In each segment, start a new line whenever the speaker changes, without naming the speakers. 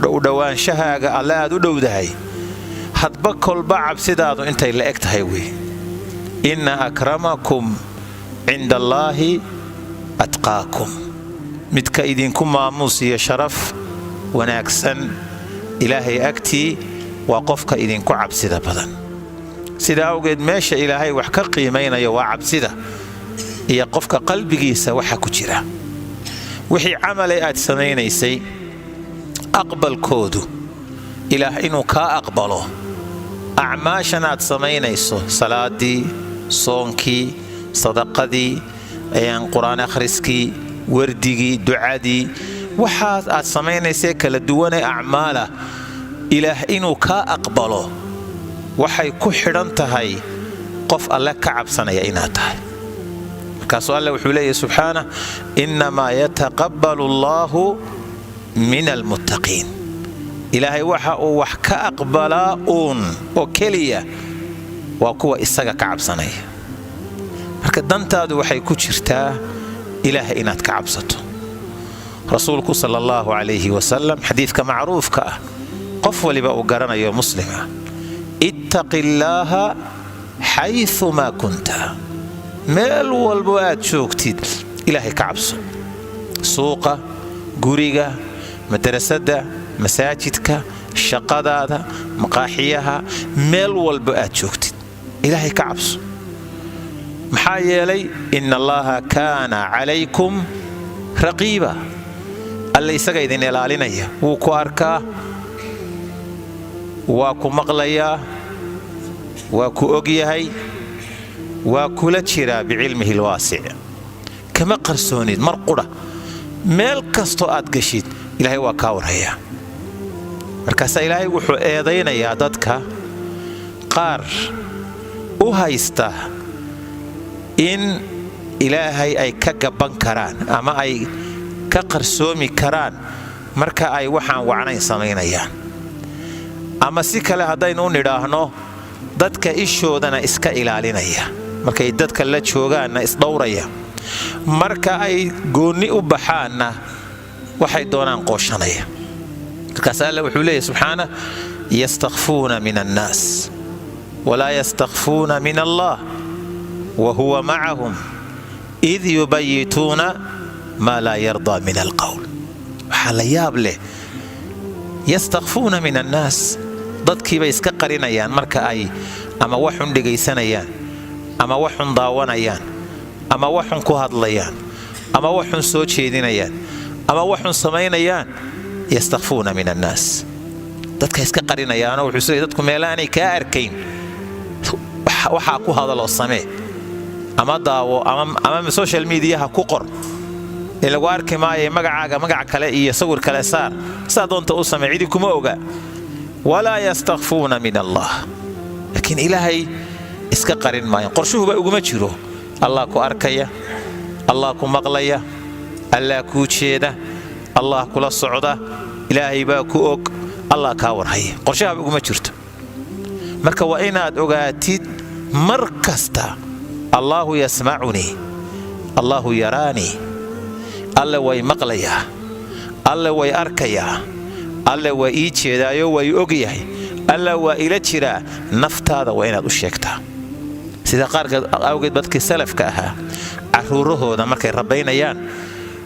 U dhowaanshahaaga Alle aad u dhowdahay hadba kolba cabsidaadu intay la eg tahay wey. Inna akramakum cinda Allaahi atqaakum. Midka idinku maamuus iyo sharaf wanaagsan Ilaahay agtii waa qofka idinku cabsida badan. Sida awgeed, meesha Ilaahay wax ka qiimaynayo waa cabsida iyo qofka qalbigiisa waxa ku jira. Wixii camalay aad samaynaysay aqbalkoodu, Ilaah inuu kaa aqbalo acmaashan aad samaynayso, salaadii, soonkii, sadaqadii, Qur-aan akhriskii, wardigii, ducadii, waxaas aad samaynaysee kala duwanee acmaala, Ilaah inuu kaa aqbalo waxay ku xidhan tahay qof Alle ka cabsanaya inaad tahay. Markaasuu Alle wuxuu leeyahy subxaanah: "Innamaa yataqabbalu Allaahu min almuttaqiin." Ilaahay waxa uu wax ka aqbalaa uun oo keliya waa kuwa isaga ka cabsanaya. Marka dantaadu waxay ku jirtaa Ilaahay inaad ka cabsato. Rasuulku sala Allahu calayhi wasalam, xadiidka macruufka ah, qof waliba uu garanayo, Muslim ah: "Ittaqi Illaaha xayumaa kunta." Meel walbo aad joogtid Ilaahay ka cabso. Suuqa, guriga, madrasadda, masaajidka, shaqadaada, maqaaxiyaha, meel walbo aad joogtid Ilaahay ka cabso. Maxaa yeelay, "Inna Allaha kaana calaykum raqiiba." Alle isaga idin ilaalinaya, wuu ku arkaa, waa ku maqlayaa, waa ku og yahay, waa kula jiraa bicilmihi lwaasic. Kama qarsoonid mar qudha. Meel kastoo aad gashid Ilaahay waa kaa warhayaa. Markaasaa Ilaahay wuxuu eedaynayaa dadka qaar u haysta in Ilaahay ay ka gabban karaan ama ay ka qarsoomi karaan marka ay waxaan wacnayn samaynayaan. Ama si kale haddaynu u nidhaahno, dadka ishoodana iska ilaalinaya, markay dadka la joogaanna isdhowraya, marka ay goonni u baxaanna waxay doonaan qooshanaya. Markaas Alle wuxuu leeyahy subxaana: "Yastakfuuna min annaas walaa yastakfuuna min Allah wa huwa macahum id yubayituuna maa laa yardaa min alqowl." Waxaa la yaab leh, yastakfuuna min annaas, dadkiibay iska qarinayaan marka ay ama waxun dhegaysanayaan, ama waxun daawanayaan, ama waxun ku hadlayaan, ama waxun soo jeedinayaan, ama waxun samaynayaan. Yastakfuuna min annaas, dadka iska qarinayaanoo wuxuu leey dadku meelaanay kaa arkayn waxaa ku hadaloo samee ama daawo ama social mediaha ku qor ee lagu arki maayo. Magacaaga magac kale iyo sawir kale saar, saa doonta u samee, cidi kuma oga. Walaa yastakfuuna min Allah, laakiin Ilaahay iska qarin maayan, qorshuhuba uguma jiro. Allah ku arkaya, Allah ku maqlaya, Allah kuu jeeda, Allah kula socda, Ilaahay baa ku og, Allah kaa warhaya, qorshahaba uguma jirto. Marka waa inaad ogaatid mar kasta: Allaahu yasmacunii, Allaahu yaraanii. Alle way maqlayaa, Alle way arkayaa, Alle waa ii jeedaayo, way og yahay, Alla waa ila jiraa. Naftaada waa inaad u sheegtaa. Sida qaarkeed awgeed dadkii salafka ahaa carruurahooda markay rabaynayaan,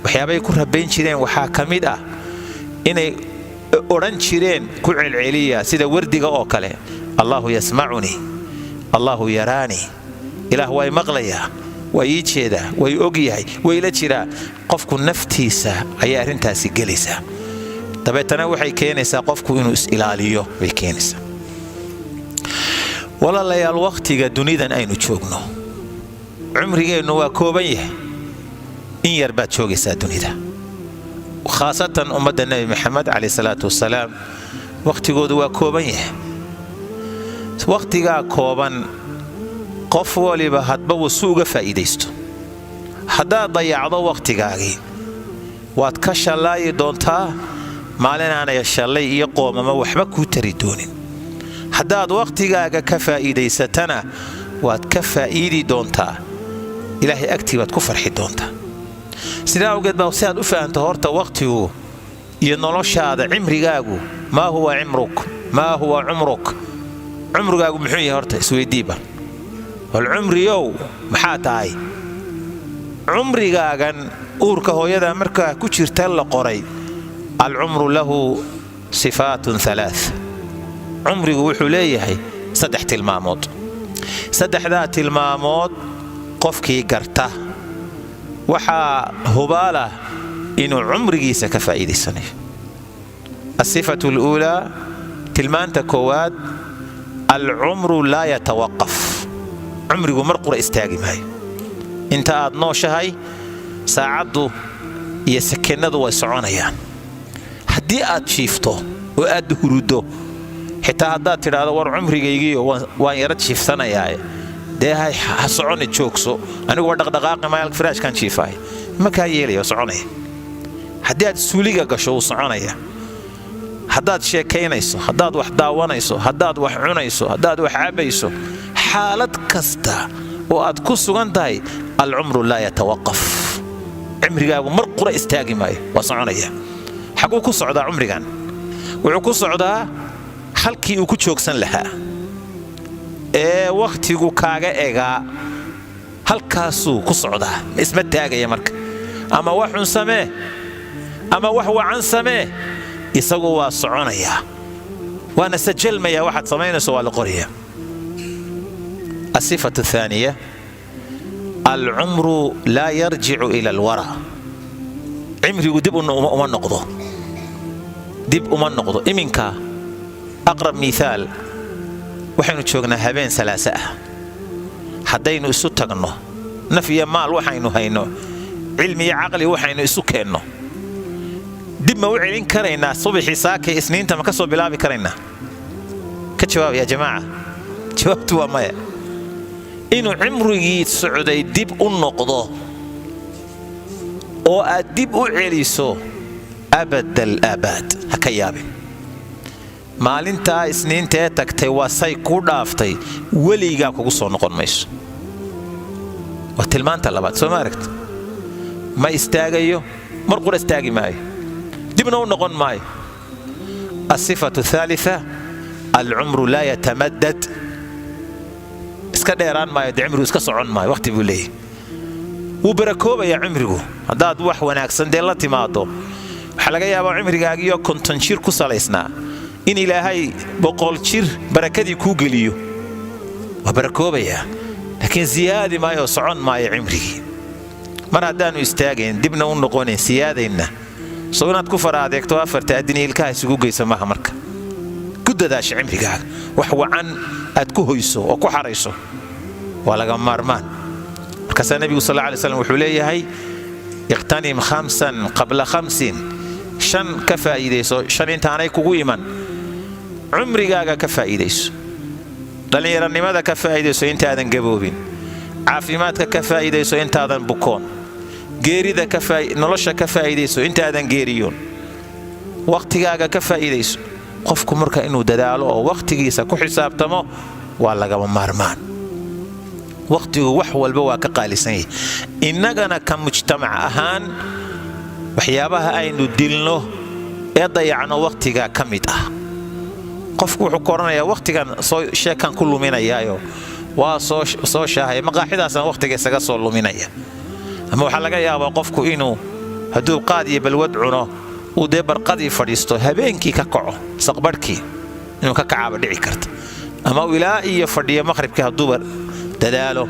waxyaabay ku rabayn jireen waxaa ka mid ah inay odhan jireen, ku celceliya sida wardiga oo kale: "Allaahu yasmacunii, Allaahu yaraanii." Ilaah way maqlayaa, waa ii jeedaa, way og yahay, way la jiraa. Qofku naftiisa ayay arrintaasi gelaysaa, dabeetana waxay keenaysaa qofku inuu is-ilaaliyo bay keenaysaa. Walaalayaal, wakhtiga dunidan aynu joogno, cumrigeennu waa kooban yahay. In yar baad joogaysaa dunida, khaasatan ummadda Nebi Maxamed caleyh salaatu wasalaam. Wakhtigoodu waa kooban yahay. Wakhtigaa kooban qof waliba hadba wuu si uga faa'iidaysto. Haddaad dayacdo wakhtigaagii, waad ka shallaayi doontaa maalinaanay shallay iyo qoomamo waxba kuu tari doonin. Haddaad wakhtigaaga ka faa'iidaysatana, waad ka faa'iidi doontaa, Ilaahay agtii baad ku farxi doontaa. Sidaa awgeed baa si aad u fahanto horta wakhtigu Iyo noloshaada, cimrigaagu, maa huwa cimruk, maa huwa cumruk? Cumrigaagu muxuu yahay? Horta isweydiiba wal, cumriyow maxaa tahay? Cumrigaagan uurka hooyada markaa ku jirta la qoray, alcumru lahu sifaatun alaa. Cumrigu wuxuu leeyahay saddex tilmaamood. Saddexdaa tilmaamood qofkii garta waxaa hubaalah inuu cumrigiisa ka faa'iidaysanayo. Asifatu aluulaa, tilmaanta koowaad, alcumru laa yatawaqaf. Cumrigu mar qura istaagi maayo. Inta aad nooshahay, saacaddu iyo sakennadu way soconayaan. Haddii aad jiifto oo aad huruddo, xitaa haddaad tidhaahdo, "War cumrigaygiiyo waan yara jiifsanayaa," dee ha soconi, joogso, aniguba dhaqdhaqaaqi maayo, firaashkaan jiifaay, ma kaa yeelaya, waa soconaya. Haddii aad suuliga gasho, wuu soconaya. Haddaad sheekaynayso, haddaad wax daawanayso, haddaad wax cunayso, haddaad wax cabayso, xaalad kasta oo aad ku sugan tahay, alcumru laa yatawaqaf. Cimrigaagu mar qura istaagi maayo, waa soconaya. Xaguu ku socdaa cumrigan? Wuxuu ku socdaa halkii uu ku joogsan lahaa ee wakhtigu kaaga egaa, halkaasuu ku socdaa, isma taagaya. Marka ama wax xun samee ama wax wacan samee, isagu waa soconayaa, waana sajalmayaa. Waxaad samaynayso waa la qorayaa. Asifatu athaaniya, alcumru laa yarjicu ila alwara. Cimrigu dib uma noqdo, dib uma noqdo. Iminka aqrab miihaal, waxaynu joognaa habeen salaase ah. Haddaynu isu tagno, naf iyo maal waxaynu hayno, cilmi iyo caqli waxaynu isu keenno, dib ma u celin karaynaa subaxii saakay Isniinta? Ma ka soo bilaabi karaynaa? Ka jawaab, yaa jamaaca. Jawaabtu waa maya. Inuu cimrigii socday dib u noqdo oo aad dib u celiso, abad alaabaad ha ka yaabin. Maalintaa Isniintaee tagtay waa say kuu dhaaftay, weligaa kugu soo noqon mayso. Waa tilmaanta labaad, soo ma aragta? Ma istaagayo, mar qura istaagi maayo, dibna u noqon maayo. Asifatu athalitha, alcumru laa yatamadad. Iska dheeraan maayo de, cimrigu iska socon maayo, waqti buu leeyahy. Wuu barakoobayaa cimrigu haddaad wax wanaagsan dee la timaado. Waxaa laga yaabaa cimrigaagiyo 50 jir ku salaysnaa in Ilaahay 100 jir barakadii kuu geliyo. Waa barakoobayaa, laakiin siyaadi maayo, socon maayo cimrigii. Mar haddaannu istaagayn, dibna u noqonayn, siyaadaynna, soo inaad ku fara adeegto, afarta addini ilkaha isugu geysa maaha. Marka ku dadaasha cimrigaaga, wax wacan aad ku hoyso oo ku xarayso, waa laga maarmaan. Markaasaa Nebigu sal alla alay slam wuxuu leeyahay: "Iqtanim khamsan qabla khamsin." Shan ka faa'iidayso, shan intaanay kugu iman. Cumrigaaga ka faa'iidayso, dhallinyaranimada ka faa'iidayso intaadan gaboobin, caafimaadka ka faa'iidayso intaadan bukoon, geerida nolosha ka faa'iidayso intaadan geeriyoon, wakhtigaaga ka faa'iidayso. Qofku marka inuu dadaalo oo wakhtigiisa ku xisaabtamo waa lagama maarmaan. Wakhtigu wax walba waa ka qaalisan yahay. Innagana ka mujtamac ahaan, waxyaabaha aynu dilno ee dayacno wakhtiga ka mid ah. Qofku wuxuu ku odhanayaa, "Wakhtigan soo sheekaan ku luminayaayo, waa soo shaahaya, maqaaxidaasaan wakhtiga isaga soo luminaya." Ama waxaa laga yaabaa qofku inuu hadduu qaad iyo balwad cuno, uu dee barqadii fadhiisto, habeenkii ka kaco, saqbarhkii inuu ka kacaaba dhici karta, ama uu ilaa iyo fadhiyo maqhribkii. Hadduuba dadaalo,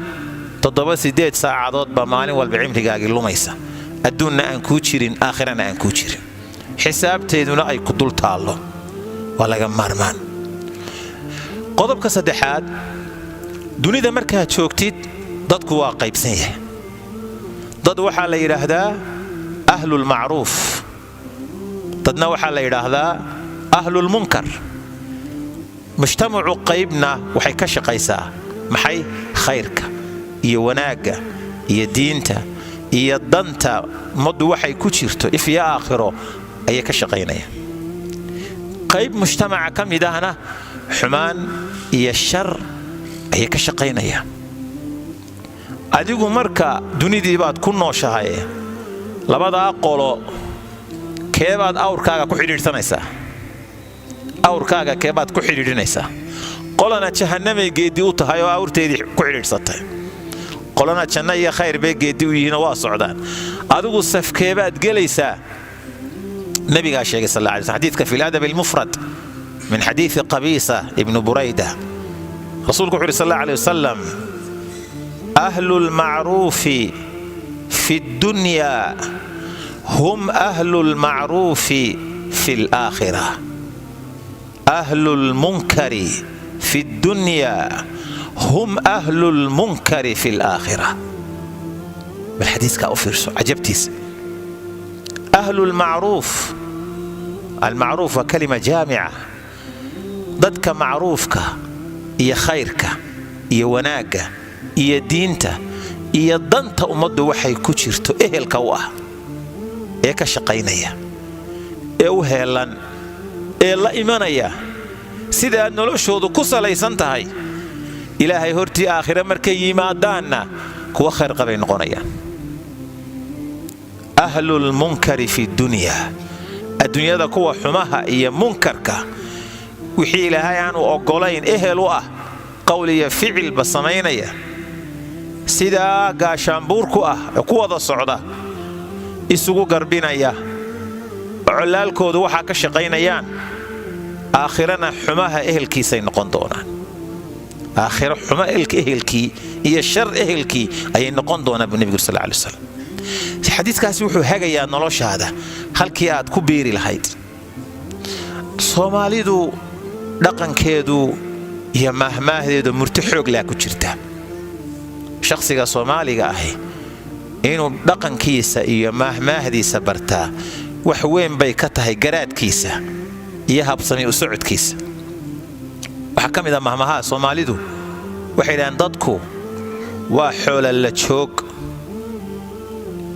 7, 8 saacadood baa maalin walba cimrigaagii lumaysa, adduunna aan kuu jirin, aakhirana aan kuu jirin, xisaabteeduna ay ku dul taallo. Waa laga maarmaan. Qodobka saddexaad, dunida markaad joogtid, dadku waa qaybsan yahay. Dad waxaa la yidhaahdaa ahlulmacruuf, dadna waxaa la yidhaahdaa ahlulmunkar. Mujtamacu qaybna waxay ka shaqaysaa maxay? Khayrka iyo wanaagga iyo diinta iyo danta ummaddu waxay ku jirto if iyo aakhiro ayay ka shaqaynayaan. Qayb mujtamaca ka mid ahna xumaan iyo shar ayay ka shaqaynayaan. Adigu marka dunidii baad ku nooshahay, labadaa qolo Keebaad awrkaaga ku xidhiidhsanaysaa? Awrkaaga keebaad ku xidhiidhinaysaa? Qolana jahannamay geeddi u tahay oo awrteedii ku xidhiidhsatay, qolana janno iyo khayr bay geeddi u yihiinoo waa socdaan. Adigu safkeebaad gelaysaa? Nabigaa sheegay sal alla alay slam xadiidka fi ladab almufrad min xadiidi Qabiisa ibnu Burayda. Rasuulku wuxu uhi sal alla alay wasalam: "Ahlu lmacruufi fi ddunyaa hum ahlu lmacruufi fi alaakhira, ahlu lmunkari fi ddunyaa hum ahlu lmunkari fi alaakhira." Bal xadiiskaa u fiirso cajabtiisa. Ahlu lmacruuf, almacruuf waa kalima jaamica, dadka macruufka iyo khayrka iyo wanaagga iyo diinta iyo danta ummaddu waxay ku jirto ehelka u ah, ee ka shaqaynaya, ee u heelan, ee la imanaya, sidaa noloshoodu ku salaysan tahay, Ilaahay hortii aakhire markay yimaadaanna kuwa khayr qabay noqonayaan. Ahlulmunkari fi dunyaa, adduunyada kuwa xumaha iyo munkarka, wixii Ilaahay aanu oggolayn ehel u ah, qowl iyo ficilba samaynaya, sidaa gaashaanbuur ku ah ee ku wada socda, isugu garbinaya, collaalkoodu waxaa ka shaqaynayaan, aakhirana xumaha ehelkiisay noqon doonaan. Aakhiro xumo ehelkii iyo shar ehelkii ayay noqon doonaan, buu nebigu sal alay waslam. Xadiiskaasi wuxuu hagayaa noloshaada halkii aad ku biiri lahayd. Soomaalidu dhaqankeedu iyo maahmaahdeedu murti xoog laa ku jirta. Shakhsiga Soomaaliga ahi inuu dhaqankiisa iyo maahmaahdiisa bartaa wax weyn bay ka tahay garaadkiisa iyo habsami u socodkiisa. Waxaa ka mid ah mahmahaha Soomaalidu, waxay idhahaan: "Dadku waa xoola la joog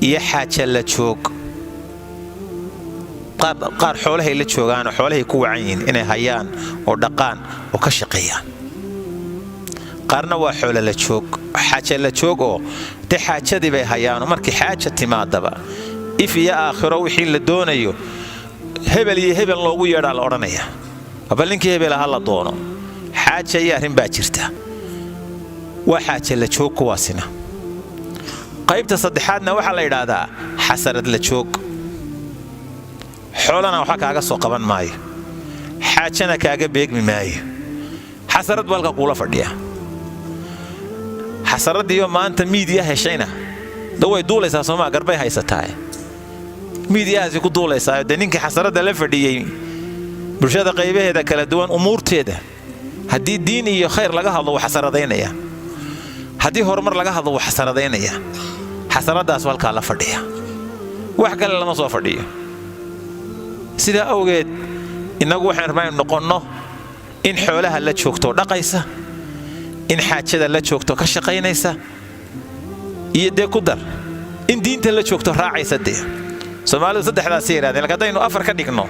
iyo xaaja la joog." Qaar xoolahay la joogaanoo xoolahay ku wacan yihiin inay hayaan oo dhaqaan oo ka shaqeeyaan. Qaarna waa xoola la joog, xaaja la joog, oo dee xaajadii bay hayaanoo markii xaaja timaadaba, if iyo aakhiro wixii la doonayo, hebel iyo hebel loogu yeedhaa la odhanaya: "Bal ninkii hebel ha la doono, xaaja iyo arrin baa jirta." Waa xaaja la joog kuwaasina. Qaybta saddexaadna waxaa la yidhaahdaa xasarad la joog. Xoolana waxba kaaga soo qaban maayo, xaajana kaaga beegmi maayo, xasarad buu halka kuula fadhiya. Xasaradiiyo maanta miidiya heshayna da way duulaysaa, soomaa? Garbay haysataa, miidiyahaasi ku duulaysaa. Dee ninkii xasaradda la fadhiyey bulshada qaybaheeda kala duwan umuurteeda, haddii diin iyo khayr laga hadlo wuu xasaradaynayaa, haddii horumar laga hadlo wuu xasaradaynayaa. Xasaraddaas halkaa la fadhiya, wax kale lama soo fadhiyo. Sidaa awgeed innagu waxaan rabnaa inu noqonno in xoolaha la joogto dhaqaysa, in xaajada la joogto ka shaqaynaysa, iyo dee ku dar in diinta la joogto raacaysa. Dee Soomaalidu saddexdaasay yidhahdeen, lakin haddaynu afar ka dhigno,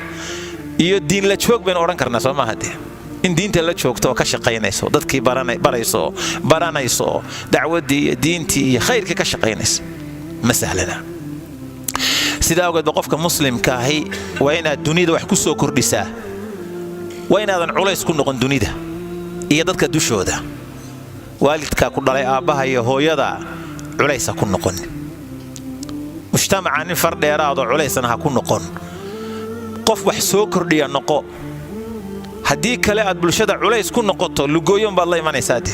iyo diin la joog baynu odhan karnaa, soo maaha? Dee in diinta la joogto oo ka shaqaynayso, dadkii barayso oo baranayso, oo dacwaddii iyo diintii iyo khayrkii ka shaqaynaysa, ma sahlana. Sidaa awgeed ba qofka muslimka ahi waa inaad dunida wax ku soo kordhisaa, waa inaadan culays ku noqon dunida iyo dadka dushooda. Waalidkaa ku dhalay, aabbaha iyo hooyada, culays ha ku noqon. Mujtamaca nin far dheeraadoo culaysna ha ku noqon. Qof wax soo kordhiya noqo. Haddii kale aad bulshada culays ku noqoto, lugooyon baad la imanaysaa. De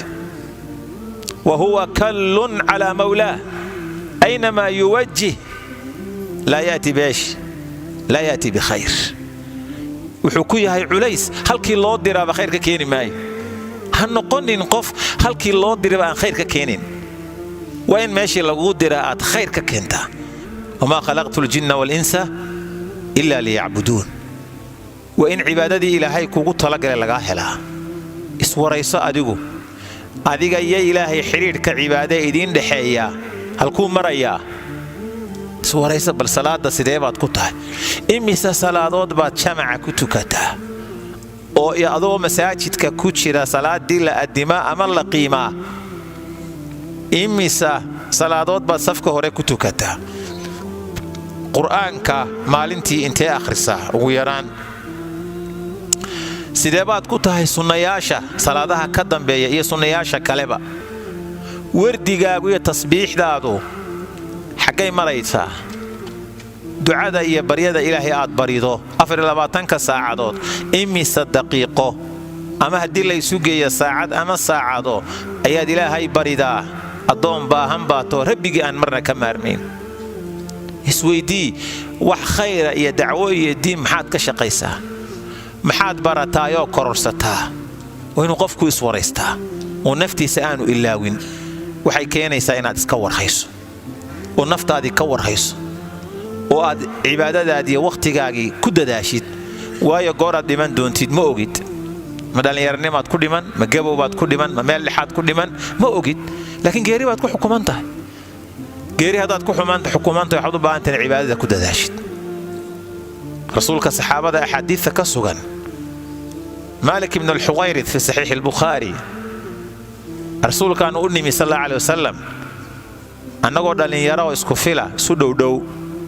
wa huwa kallun calaa mawlaah aynamaa yuwajjih laa yaati beesh laa yaati bikhayr. Wuxuu ku yahay culays, halkii loo diraaba khayr ka keeni maayo. Ha noqonin qof halkii loo diraba aan khayr ka keenin. Waa in meeshii laguu diraa aad khayr ka keentaa. Wamaa khalaqtu ljinna walinsa ila liyacbuduun. Waa in cibaadadii Ilaahay kugu talagalay lagaa helaa. Iswarayso adigu, adiga iyo Ilaahay xidhiidhka cibaade idiin dhexeeyaa halkuu marayaa? Iswarayso bal, salaada sidee baad ku tahay? Imise salaadood baad jamaca ku tukataa, oo adoo masaajidka ku jira salaadii la addimaa ama la qiimaa? Imisa salaadood baad safka hore ku tukataa? Qur'aanka maalintii intee akhrisaa ugu yaraan? Sidee baad ku tahay sunnayaasha salaadaha ka dambeeya iyo sunnayaasha kaleba? Wardigaagu iyo tasbiixdaadu xaggay maraysaa? Ducada iyo baryada Ilaahay aad barido 24-ka saacadood, imise daqiiqo ama haddii laysu geeyo saacad ama saacado ayaad Ilaahay baridaa? Addoon baahan baatoo Rabbigii aan marna ka maarmayn. Isweydii wax khayra iyo dacwo iyo diin maxaad ka shaqaysaa? Maxaad barataayoo kororsataa? Waa inuu qofku iswaraystaa oo naftiisa aanu ilaawin. Waxay keenaysaa inaad iska warhayso oo naftaadii ka warhayso oo aad cibaadadaadiiyo wakhtigaagii ku dadaashid, waayo gooraad dhiman doontid ma ogid. Ma dhallinyaranimaad ku dhiman, ma gabow baad ku dhiman, ma meel dhexaad ku dhiman, ma ogid, laakiin geeri baad ku xukuman tahay. Geeri haddaad ku xukumantahay, waxaad u baahantahay in cibaadada ku dadaashid. Rasuulka saxaabada axaadiidta ka sugan, Maalik ibn Alxuwayrid fi Saxiixi Albukhaari, rasuulkaanu u nimi sal alla aleh wasalam annagoo dhallinyaro oo isku fila, isu dhowdhow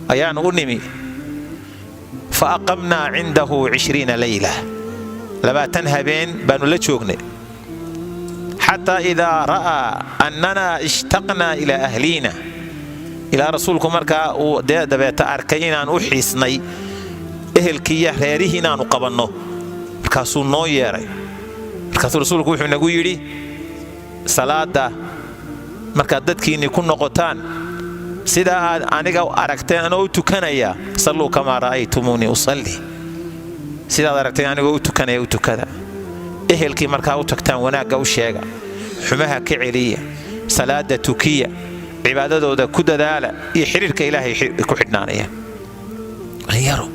ayaanu u nimi. Fa aqamnaa cindahu 20 leyla, 20 habeen baanu la joognay, xataa idaa ra'aa annanaa ishtaqnaa ilaa ahliina, ilaa rasuulku markaa uu dee dabeeta arkay inaan u xiisnay ehelkiiyo reerihii inaannu qabanno. Markaasuu noo yeedhay. Markaasuu rasuulku wuxuu nagu yidhi: "Salaadda markaad dadkiinnii ku noqotaan, sidaa aad aniga aragteen anoo u tukanaya, salluu kamaa ra'aytumuunii usalli, sidaad aragteen anigoo u tukanaya u tukada. Ehelkii markaa u tagtaan, wanaagga u sheega, xumaha ka celiya, salaada tukiya, cibaadadooda ku dadaala iyo xidhiirka Ilaahay ku xidhnaanaya." Dhalinyaro,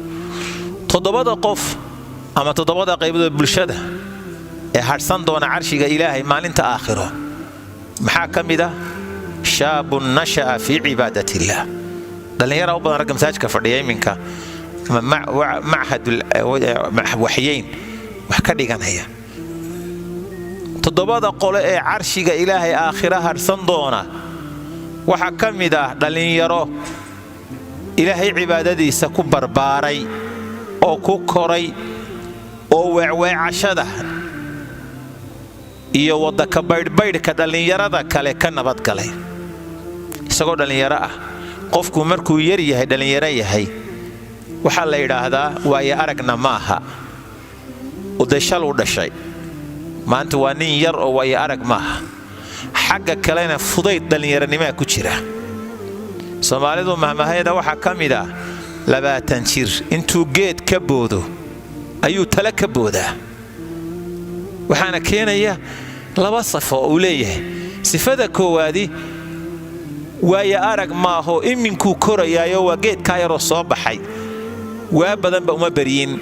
toddobada qof ama toddobada qaybood bulshada ee hadhsan doona carshiga Ilaahay maalinta aakhiro maxaa ka mid ah? Shaabun nasha'a fii cibaadat illaah. Dhallinyara u badan ragga masaajidka fadhiya iminka ama machad waxyeyn wax ka dhiganaya. Toddobada qole ee carshiga Ilaahay aakhiro hadhsan doona waxaa ka mid ah dhallinyaro Ilaahay cibaadadiisa ku barbaaray oo ku koray, oo weecweecashada iyo wadaka baydhbaydhka dhallinyarada kale ka nabadgalay isagoo dhallinyaro ah. Qofku markuu yar yahay, dhallinyaro yahay, waxaa la yidhaahdaa waayo aragna maaha oo dee shal u dhashay, maanta waa nin yar oo waayo arag maaha. Xagga kalena fudayd dhallinyaronimaa ku jira. Soomaalidu mahmahayada waxaa ka mid ah: 20 jir intuu geed ka boodo ayuu tale ka boodaa. Waxaana keenaya laba sifo oo uu leeyahay. Sifada koowaadi, waayo arag maaho, iminkuu korayaayo, waa geedkaa yaroo soo baxay, waa badanba uma baryin.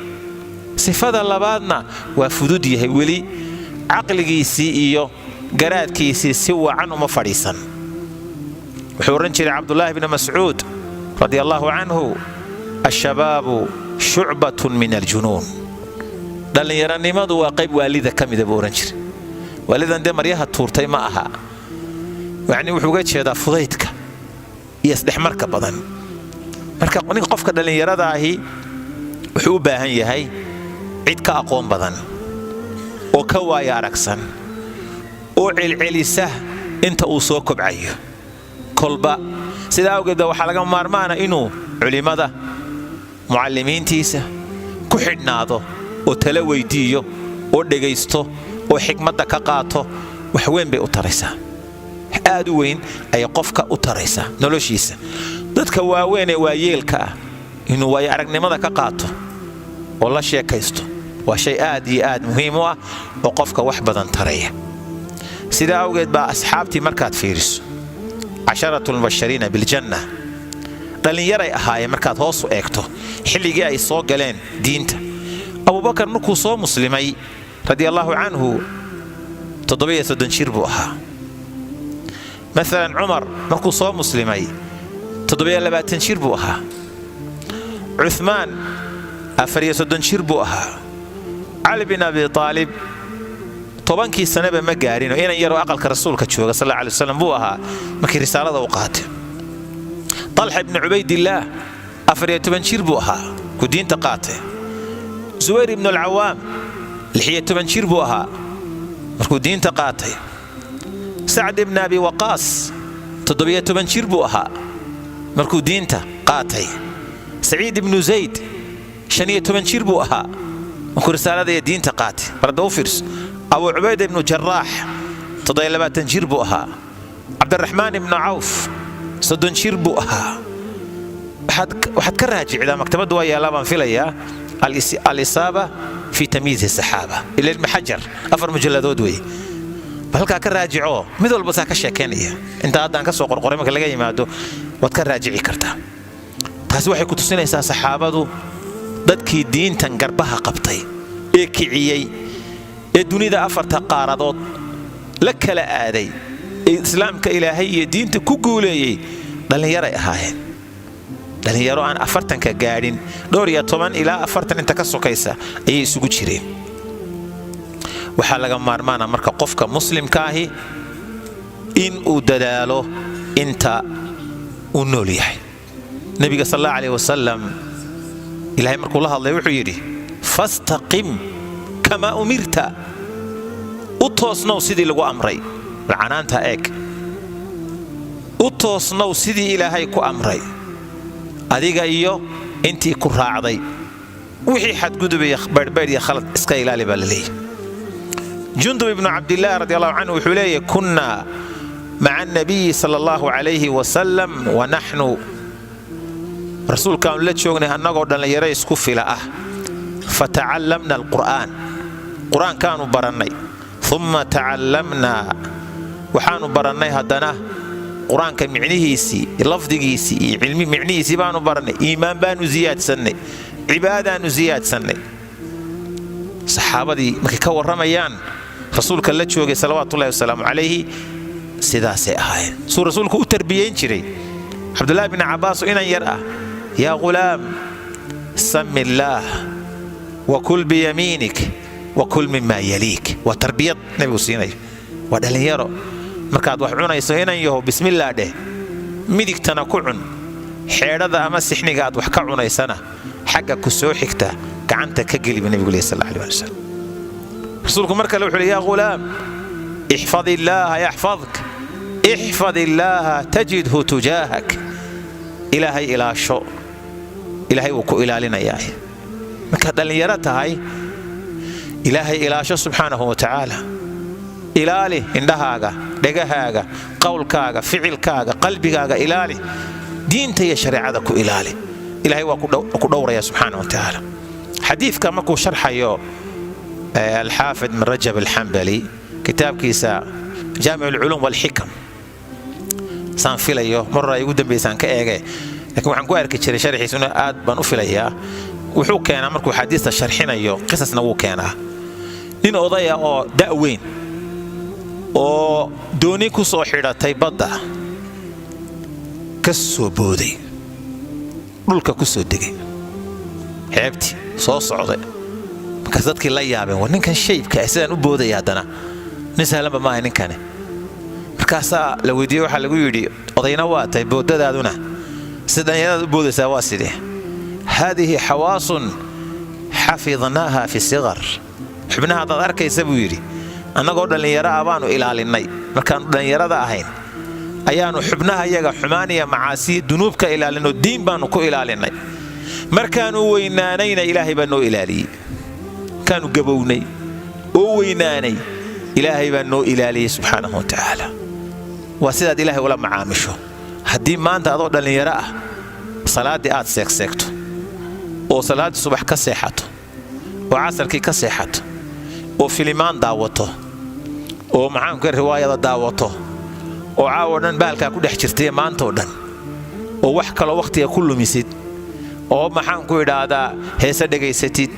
Sifada labaadna, waa fudud yahay, weli caqligiisii iyo garaadkiisii si wacan uma fadhiisan. Wuxuu odhan jiray Cabdulaahi bni Mascuud radia allaahu canhu: "Ashabaabu shucbatun min aljunuun." Dhallinyaronimadu waa qayb waalida ka mida, buu odhan jiray. Waalidan dee maryaha tuurtay ma aha, yacni wuxuu uga jeedaa fudaydka iyo isdhexmarka badan. Marka ninka, qofka dhallinyarada ahi wuxuu u baahan yahay cid ka aqoon badan oo ka waaya aragsan oo celcelisa inta uu soo kobcayo kolba. Sidaa awgeed ba waxaa laga maarmaana inuu culimmada, mucallimiintiisa ku xidhnaado oo tala weydiiyo oo dhegaysto oo xikmadda ka qaato. Wax weyn bay u taraysaa, aad u weyn ayay qofka u taraysaa noloshiisa. Dadka waaweyn ee waayeelka ah inuu waayo aragnimada ka qaato oo la sheekaysto waa shay aad iyo aad muhiim u ah oo qofka wax badan taraya. Sidaa awgeed baa asxaabtii markaad fiiriso, casharatu lmubashariina biljanna, dhallinyaray ahaayeen markaad hoos u eegto xilligii ay soo galeen diinta. Abubakar markuu soo muslimay radia allaahu canhu, 37 jir buu ahaa. Maalan Cumar markuu soo muslimay, 27 jir buu ahaa. Cumaan 34 jir buu ahaa. Cali bin Abi Aalib 10-kii sanaba ma gaarinoo, inan yaroo aqalka rasuulka jooga sal alla alay waslam buu ahaa markii risaalada u qaatay. Talxa ibni Cubaydillaah 14 jir buu ahaa ku diinta qaatay. Zubayr ibnu Alcawaam 16 jir buu ahaa markuu diinta qaatay. Sacd ibn Abi Waqaas 17 jir buu ahaa markuu diinta qaatay. Saciid ibnu Zayd 15 jir buu ahaa markuu risaalada iyo diinta qaatay. Barada u fiirso. Abu Cubayda ibnu Jaraax 27 jir buu ahaa. Cabdiraxmaan ibnu Cawf 30 jir buu ahaa. Waxaad ka raajicdaa maktabadda, waa yaallaa baan filayaa, Alisaaba fi Tamyiizi Saxaaba ila Ibni Xajar, 4 mujalladood wey. Bal halkaa ka raajico, mid walba saa ka sheekaynaya inta haddaan ka soo qorqoray marka laga yimaado waad ka raajici kartaa. Taasi waxay ku tusinaysaa saxaabadu dadkii diintan garbaha qabtay ee kiciyey ee dunida afarta qaaradood la kala aaday ee islaamka Ilaahay iyo diinta ku guuleeyey dhallinyaray ahaayeen, dhallinyaro aan 40-ka gaadhin, dhowr iyo toban ilaa 40 inta ka sokaysa ayay isugu jireen. Waxaa laga maarmaana marka qofka muslimka ahi in uu dadaalo inta uu nool yahay. Nebiga sal allah aleyh wasalam Ilahay markuu la hadlay wuxuu yidhi: "Fastaqim kamaa umirta", u toosnow sidii lagu amray. Canaanta eeg, u toosnow sidii Ilaahay ku amray, adiga iyo intii ku raacday. Wixii xadgudubaya, baydhbaydh iyo khalad iska ilaali baa la leeyahy. Jundub ibnu Cabdillaah radi allahu canhu wuxuu leeyahy: "Kunnaa maca annabiyi sala allahu calayhi wasalam wa naxnu", rasuulkaanu la joognay annagoo dhallinyaro isku fila ah, "fatacallamna alqur'aan", qur-aankaanu barannay, "uma tacallamnaa", waxaanu barannay haddana qur-aanka micnihiisii, lafdigiisii iyo cilmi micnihiisii baanu barannay, iimaan baanu siyaadsannay, cibaadaanu siyaadsannay. Saxaabadii markay ka warramayaan rasuulka la joogay salawaatullahi wasalaamu calayhi sidaasay ahaayeen, suu rasuulku u tarbiyeyn jiray. Cabdullaahi bin Cabbaas oo inan yar ah: "Yaa ghulaam, sami illaah wa kul biyamiinik wa kul mima yaliik." Waa tarbiyad nebigu siinayo, waa dhallinyaro. Markaad wax cunayso, inan yaho, bismillaah dheh, midigtana ku cun, xeedhada ama sixniga aad wax ka cunaysana xagga ku soo xigta gacanta ka geli, buu nebigu leh sal alla alih ali wasalam. Rasuulku mar kale wuxuu uhi: "Yaa ghulaam, ixfad illaaha yaxfadk, ixfad illaaha tajidhu tujaahak." Ilaahay ilaasho, Ilaahay wuu ku ilaalinayaa. Markaad dhallinyaro tahay, Ilaahay ilaasho subxaanahu wa tacaala. Ilaali indhahaaga, dhegahaaga, qowlkaaga, ficilkaaga, qalbigaaga ilaali, diinta iyo shareecada ku ilaali. Ilahay waa ku dhowraya subxaana wa tacaala. Xadiidka markuu sharxayo Alxaafid min Rajab Alxambali kitaabkiisa Jaamic Alculuum walxikam, saan filayo mar hore ay ugu dambaysaan ka eege, lakiin waxaan ku arki jiray sharxiisuna aad baan u filayaa, wuxuu keenaa markuu xadiista sharxinayo qisasna wuu keenaa. Nin odaya oo da'weyn oo dooni ku soo xidhatay badda ka soo booday, dhulka ku soo degay, xeebtii soo socday. Markaas dadkii la yaabeen: "War, ninkan shaybka ah sidaan u boodaya haddana nin sahlanba maaha ninkani." Markaasaa la weydiiyey, waxaa lagu yidhi: "Odayna waa tahay, boodadaaduna si dhallinyaradaad u boodaysaa waa sidee?" "Haadihi xawaasun xafidnaaha fi siqar", xubnaha haddaad arkaysa, buu yidhi, "annagoo dhallinyaro ah baanu ilaalinnay. Markaannu dhallinyarada ahayn ayaannu xubnaha yaga xumaan iyo macaasiya dunuub ka ilaalinoo diin baannu ku ilaalinnay. Markaannu weynaanayna Ilaahay baa noo ilaaliyey. Markaannu gabownay oo weynaanay, Ilaahay baa noo ilaaliyey subxaanahu wa tacaala." Waa sidaad Ilaahay ula macaamisho. Haddii maanta adoo dhallinyaro ah salaaddii aad seegseegto oo salaaddii subax ka seexato oo casarkii ka seexato oo filimaan daawato oo maxaanku riwaayada daawato oo caawo dhan bahalkaa ku dhex jirtay maantoo dhan oo wax kaloo wakhtiga ku lumisid oo maxaanku idhaahdaa heese dhegaysatid,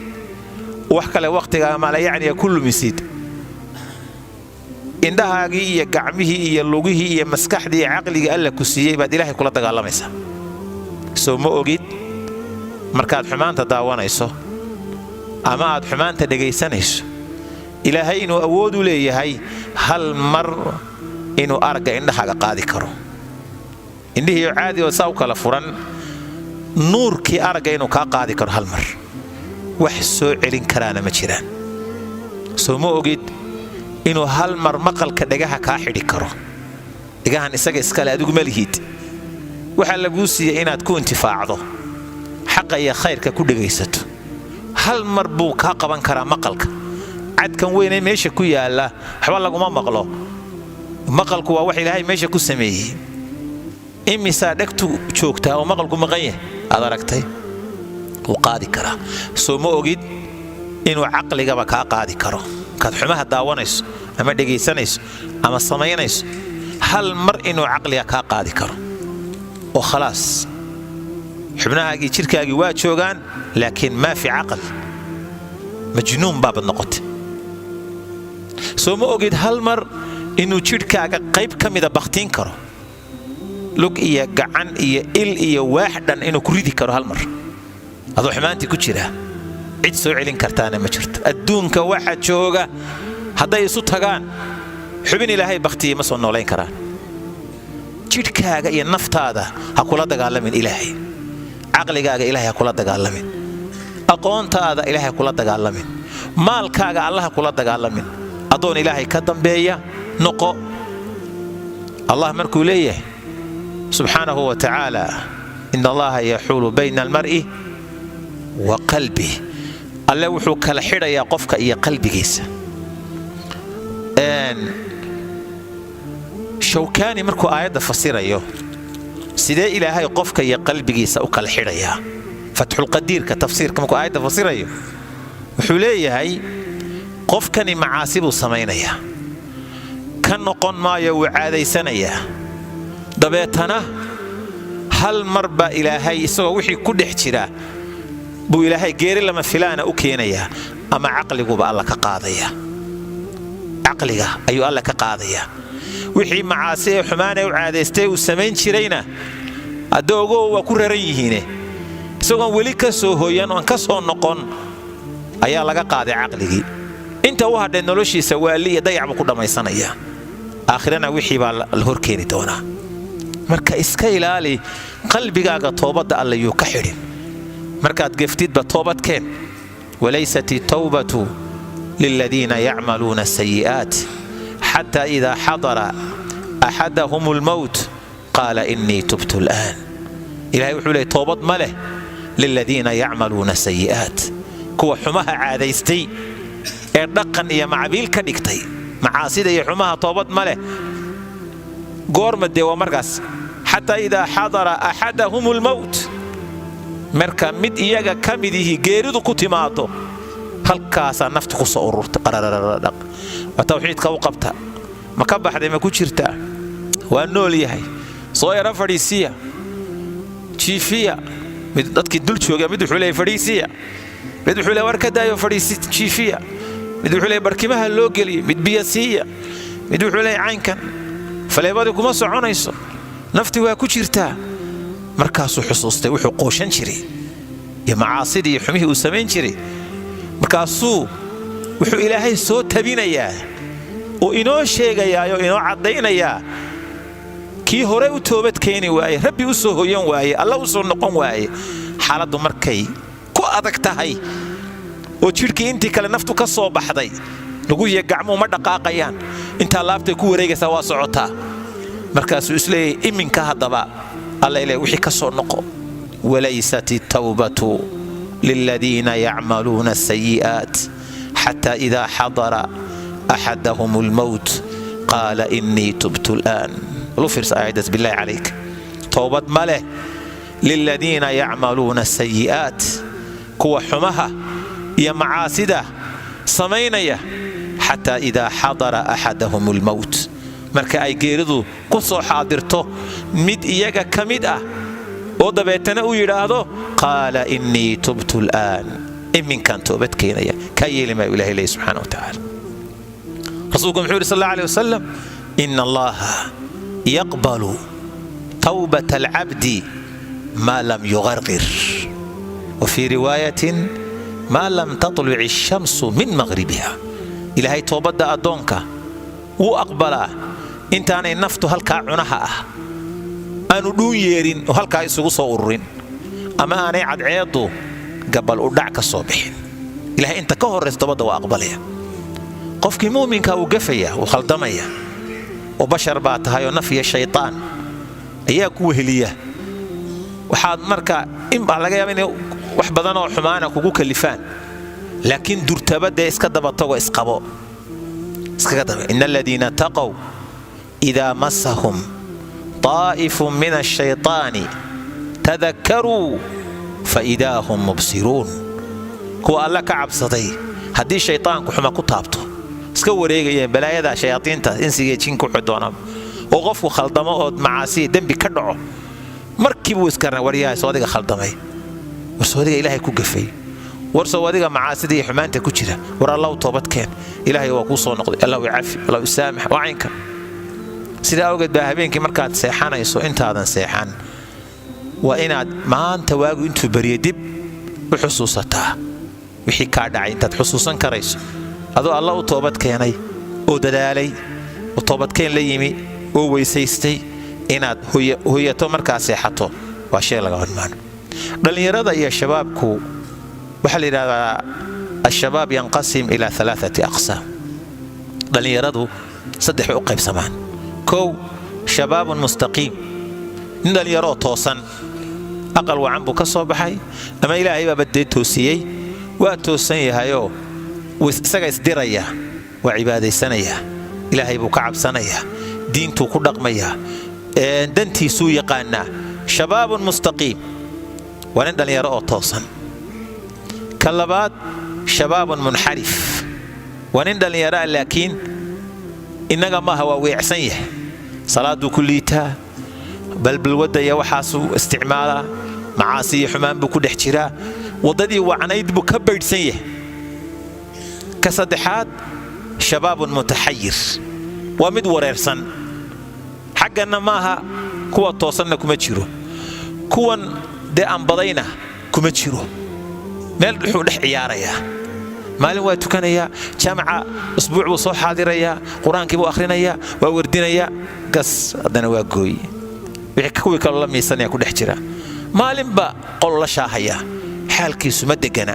wax kale wakhtiga maalayacniga ku lumisid, indhahaagii iyo gacmihii iyo lugihii iyo maskaxdii iyo caqligii Alla ku siiyey baad Ilaahay kula dagaalamaysaa. Soo ma ogid markaad xumaanta daawanayso ama aad xumaanta dhegaysanayso Ilaahay inuu awood u leeyahay hal mar inuu aragga indhahaaga qaadi karo? Indhihiiyo caadi oo saa u kala furan. Nuurkii aragga inuu kaa qaadi karo hal mar, wax soo celin karaana ma jiraan. Soo ma ogid inuu hal mar maqalka dhegaha kaa xidhi karo? Dhegahan isaga iskale, adigu ma lihid. Waxaa laguu siiyey inaad ku intifaacdo, xaqa iyo khayrka ku dhegaysato. Hal mar buu kaa qaban karaa maqalka. Cadkan weynee meesha ku yaalla waxba laguma maqlo. Maqalku waa wax Ilaahay meesha ku sameeyey. Imisaa dhegtu joogtaa oo maqalku maqan yahay aad aragtay? Wuu qaadi karaa. Soo ma ogid inuu caqligaba kaa qaadi karo markaad xumaha daawanayso ama dhegaysanayso ama samaynayso? Hal mar inuu caqliga kaa qaadi karo oo khalaas, xubnahaagii, jidhkaagii waa joogaan, laakiin maa fi caqal, majnuun baabad noqotay. Soo ma ogid hal mar inuu jidhkaaga qayb ka mida bakhtiin karo, lug iyo gacan iyo il iyo waax dhan inuu ku ridi karo hal mar adoo xumaantii ku jira? Cid soo celin kartaana ma jirto. Adduunka waxa jooga hadday isu tagaan, xubin Ilaahay bakhtiya ma soo noolayn karaan. Jidhkaaga iyo naftaada ha kula dagaalamin Ilaahay. Caqligaaga Ilahay ha kula dagaalamin. Aqoontaada Ilahay ha kula dagaalamin. Maalkaaga Allah ha kula dagaalamin. Addoon Ilaahay ka dambeeya noqo. Allah markuu leeyahay subxaanahu wa tacaala: "إن الله يحول بين المرء وقلبه", Alle wuxuu kala xidhayaa qofka iyo qalbigiisa. Shawkaani markuu aayadda fasirayo, sidee Ilaahay qofka iyo qalbigiisa u kala xidhayaa, Fatxulqadiirka tafsiirka markuu aayadda fasirayo, wuxuu leeyahay: qofkani macaasi buu samaynayaa, ka noqon maayo, wuu caadaysanayaa. Dabeetana hal mar baa Ilaahay, isagoo wixii ku dhex jira, buu Ilaahay geeri lama filaana u keenayaa, ama caqliguba Alla ka qaadaya. Caqliga ayuu Alla ka qaadayaa. Wixii macaasi ee xumaanee u caadaystay uu samayn jirayna hadda ogow waa ku raran yihiine, isagoon weli ka soo hoyan oon ka soo noqon ayaa laga qaaday caqligii. Inta u hadhay noloshiisa waali iyo dayac buu ku dhammaysanayaa. Aakhirana wixii baa la horkeeni doonaa. Marka iska ilaali, qalbigaaga toobadda Alle yuu ka xidhin. Markaad geftidba toobadkeen. وليست التوبة للذين يعملون السيئات حتى إذا حضر أحدهم الموت قال إني تبت الآن. Ilahay wuxuu leey: toobad ma leh للذين يعملون السيئات, kuwa xumaha caadaystay ee dhaqan iyo macbiil ka dhigtay macaasida iyo xumaha, toobad ma leh. Goorma dee? Waa markaas حتى إذا حضر أحدهم الموت, marka mid iyaga ka mid ihi geeridu ku timaado, halkaasaa naftu ku soo ururta. Qarararradhaq, waa tawxiidka u qabta. Ma ka baxday? Ma ku jirtaa? Waa nool yahay. Soo yara fadhiisiya, jiifiya. Mid dadkii dul jooga, mid wuxuu leeyahay fadhiisiya, mid wuxuu leeyahay war ka daayo, fadhiisi, jiifiya, mid wuxuu leeyahay barkimaha loo geliyo, mid biyo siiya, mid wuxuu leeyahay caynkan, faleebadii kuma soconayso, naftii waa ku jirtaa. Markaasuu xusuustay wuxuu qooshan jiray iyo macaasidii iyo xumihii uu samayn jiray. Markaasuu wuxuu Ilaahay soo tabinayaa oo inoo sheegayaa oo inoo caddaynayaa: kii hore u toobad keeni waaye, Rabbi u soo hoyan waaye, Alla u soo noqon waaye, xaaladdu markay ku adag tahay oo jidhkii intii kale naftu ka soo baxday, luguhiyo gacmuhu ma dhaqaaqayaan, intaa laabtay ku wareegaysaa, waa socotaa. Markaasuu isleeyahay: iminka haddaba Alla ile wixii ka soo noqo. وليست التوبة للذين يعملون السيئات حتى إذا حضر أحدهم الموت قال إني تبت الآن. Lu fiirsa aayaddaas, بالله عليك. Towbad ma leh للذين يعملون السيئات, kuwa xumaha iyo macaasida samaynaya, حتى إذا حضر أحدهم الموت, marka ay geeridu ku soo xaadirto mid iyaga ka mid ah, oo dabeetana uu yidhaahdo: قال إني تبت الآن, iminkaan toobad keenaya. Kaa yeeli maayo Ilahay leey subxaana wa tacaala. Rasuulku muxuu yidhi sal alla alih wasalam? إن الله يقبل توبة العبد ما لم يغرغر, وفي رواية ما لم تطلع الشمس من مغربها. Ilaahay toobadda addoonka wuu aqbalaa intaanay naftu halkaa cunaha ah aanu dhuun yeerin oo halkaa isugu soo ururin, Ama aanay cadceeddu gabal u dhac ka soo bixin. Ilahay inta ka horraysa toobadda waa aqbalaya. Qofkii muuminka wuu gafaya, wuu khaldamaya, oo bashar baa tahay, oo naf iyo shaytaan ayaa ku weheliya. Waxaad marka in baa laga yaaba inay wax badan oo xumaana kugu kalifaan, laakiin durtaba dee iska dabatago, isqabo, iskaga daba. إن الذين اتقوا إذا مسهم طائف من الشيطان تذكروا فإذا هم مبصرون. Kuwa Alla ka cabsaday, haddii shaytaanku xuma ku taabto, iska wareegayeen balaayada shayaaiinta insiga jinka wuxuu doonaa, oo qofku khaldamo ood macaasiya dembi ka dhaco, markiibuu iskarna: "Waryahay, soo adiga khaldamay? War soo adiga Ilaahay ku gafay? War soo adiga macaasida iyo xumaanta ku jira? War Allahu toobadkeen, Ilaahay waa kuu soo noqday, Allahu icafi, Allahu isaamax." Waa caynka. Sidaa awgeed baa habeenkii markaad seexanayso, intaadan seexan, waa inaad maanta waagu intuu baryo dib u xusuusataa wixii kaa dhacay, intaad xusuusan karayso, adoo Alla u toobad keenay oo dadaalay oo toobadkeen la yimi oo weysaystay, inaad hoyato markaa seexato waa shay laga hormaano. Dhallinyarada iyo shabaabku waxaa la yidhahdaa الشباب ينقسم إلى ثلاثة أقسام. Dhallinyaradu saddex bay u qaybsamaan. Kow, شباب مستقيم, nin dhallinyaroo toosan, aqal wacan buu ka soo baxay ama Ilaahay baaba dee toosiyey, waa toosan yahayoo isaga isdiraya, waa cibaadaysanayaa, Ilaahay buu ka cabsanayaa, diintuu ku dhaqmayaa, dantiisuu yaqaanaa. شباب مستقيم waa nin dhallinyaro oo toosan. Ka labaad, شباب منحرف, waa nin dhallinyaroa laakiin innaga maaha, waa weecsan yahay, salaaduu ku liitaa, balbalwadaya, waxaasuu isticmaalaa, macaasi iyo xumaan buu ku dhex jiraa, waddadii wacnayd buu ka baydhsan yahay. Ka saddexaad, شباب متحير, waa mid wareersan, xagganna maaha, kuwa toosanna kuma jiro, kuwan dee ambadayna kuma jiro, meel dhuxuu dhex ciyaarayaa. Maalin waa tukanayaa jaamaca, usbuuc buu soo xaadirayaa, qur-aankii buu akhrinayaa, waa wardinayaa, gas haddana waa gooye, wixii kuwii kaloo la miisanaya ku dhex jira. Maalinba qol la shaahayaa, xaalkiisu ma degana.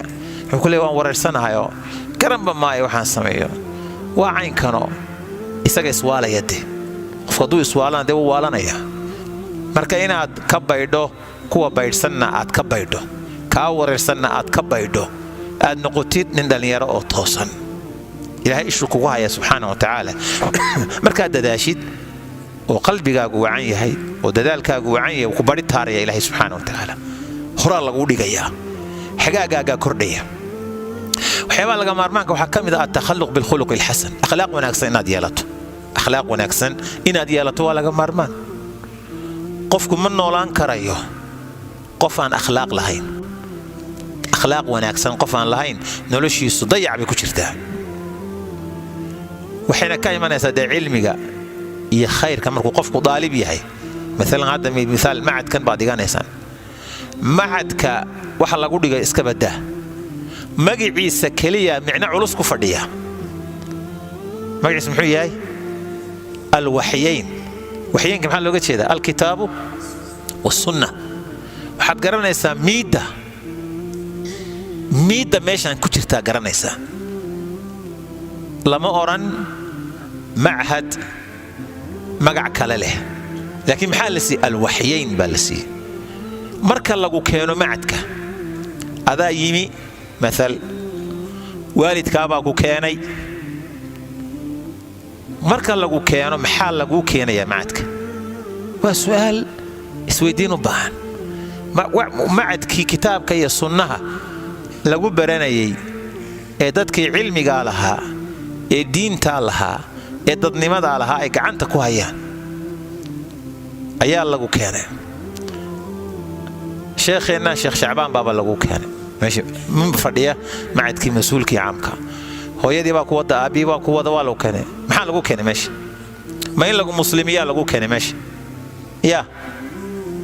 Wuxuu ku leey: "Waan wareersanahayoo garanba maayo waxaan sameeyo." Waa caynkanoo isaga iswaalaya. De qofku hadduu iswaalana, dee wuu waalanaya. Marka inaad ka baydho kuwa baydhsanna aad ka baydho, kaa wareersanna aad ka baydho, aad noqotid nin dhallinyaro oo toosan, Ilaahay ishuu kugu haya subxaana wa tacaala. Markaad dadaashid oo qalbigaagu wacan yahay oo dadaalkaagu wacan yahay, ku bari taaraya Ilaahay subxaana wa tacaala, horaa laguu dhigayaa, xagaagaagaa kordhaya. Waxyaabaha laga maarmaanka waxaa ka mid ah التخلق بالخلق الحسن, akhlaaq wanaagsan inaad yeelato. Akhlaaq wanaagsan inaad yeelato waa laga maarmaan. Qofku ma noolaan karayo qof aan akhlaaq lahayn. Akhlaaq wanaagsan qof aan lahayn, noloshiisu dayac bay ku jirtaa. Waxayna ka imanaysaa dee cilmiga iyo khayrka markuu qofku daalib yahay. Maalan hadda miaal, macadkan baad dhiganaysaan. Macadka waxa lagu dhigay iska badaa, magiciisa keliya micno culus ku fadhiya. Magaciisa muxuu yahay? Alwaxyayn. Waxyaynka maxaa looga jeedaa? الكتاب والسنة. Waxaad garanaysaa miidda, miidda meeshaan ku jirtaa garanaysaa. Lama odhan machad magac kale leh, laakiin maxaa la siiyey? Alwaxyayn baa la siiyey. Marka lagu keeno macadka, adaa yimi, maal waalidkaabaa ku keenay. Marka lagu keeno, maxaa laguu keenayaa macadka? Waa su'aal isweydiin u baahan. Macadkii kitaabka iyo sunnaha lagu baranayay ee dadkii cilmigaa lahaa ee diintaa lahaa ee dadnimadaa lahaa ay gacanta ku hayaan ayaa lagu keenay. Sheekheenna Sheekh Shacbaan baaba lagu keenay, meesha fadhiya macadkii, mas-uulkii caamka. Hooyadii baa ku wada, aabbihii baa ku wada, waa lagu keenay. Maxaa lagu keenay meesha? Ma in lagu muslimiyaa lagu keenay meesha? Yaa